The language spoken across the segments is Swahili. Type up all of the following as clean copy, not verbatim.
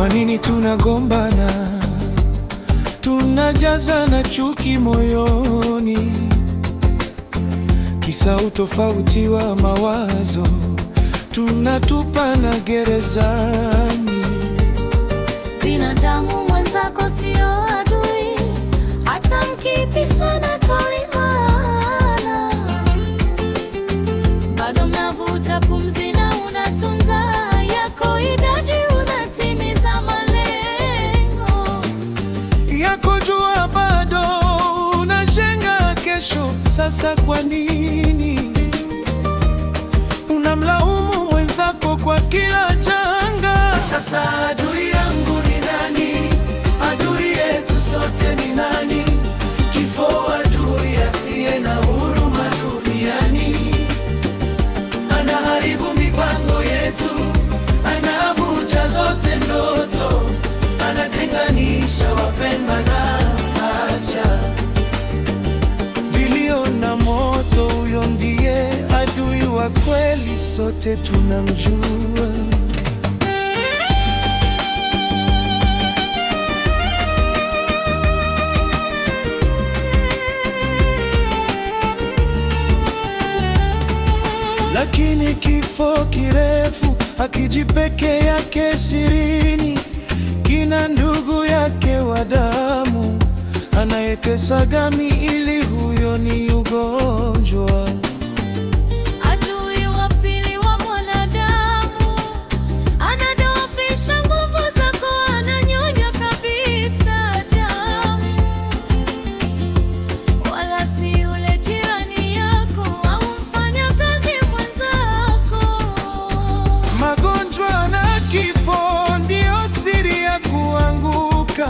Kwa nini tunagombana? Tunajazana chuki moyoni, kisa utofauti wa mawazo, tunatupana gerezani. Binadamu mwenzako sio adui, hata mkipishana kauli maana, bado mnavuta pumzi na unatunza yako idadi, unatimiza malengo Yako jua bado unajenga kesho. Sasa kwa nini unamlaumu mwenzako kwa kila janga? Sasa adui yangu ni nani? Adui yetu sote ni nani? Kifo adui asiye na huruma duniani, anaharibu mipango yetu, anavunja zote ndoto, anatenganisha wapendwa na acha vilio na moto. Huyo ndiye adui wa kweli, sote tunamjua. Lakini kifo kirefu hakiji peke yake sirini, kina ndugu yake wa damu anayetesa miili, huyo ni ugonjwa. Adui wa pili wa mwanadamu anadhoofisha nguvu zako, ananyonya kabisa damu, wala si yule jirani yako au mfanyakazi mwenzako. Magonjwa na kifo ndio siri ya kuanguka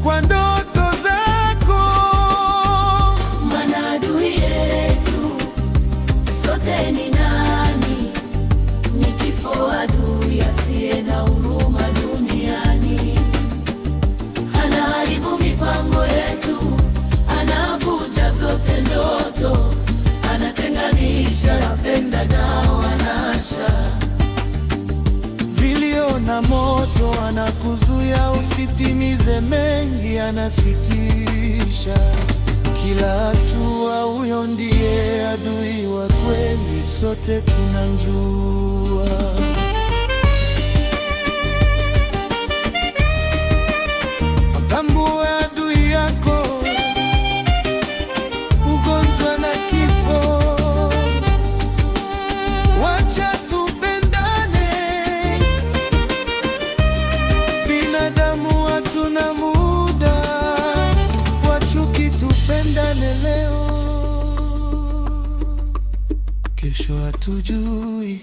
kwa ndoto zako. Maana adui yetu sote ni nani? Ni kifo, adui asiye na huruma duniani. Anaharibu mipango yetu, anavunja zote ndoto, anatenganisha wapendanao, anaacha Vilio na moto, anakuzuia usitimize mengi, anasitisha kila hatua. Huyo ndiye adui wa kweli, sote tunamjua. Tambua adui yako, ugonjwa na kifo. Wacha tupendane, binadamu hatuna muda wa chuki, tupendane leo, kesho hatujui.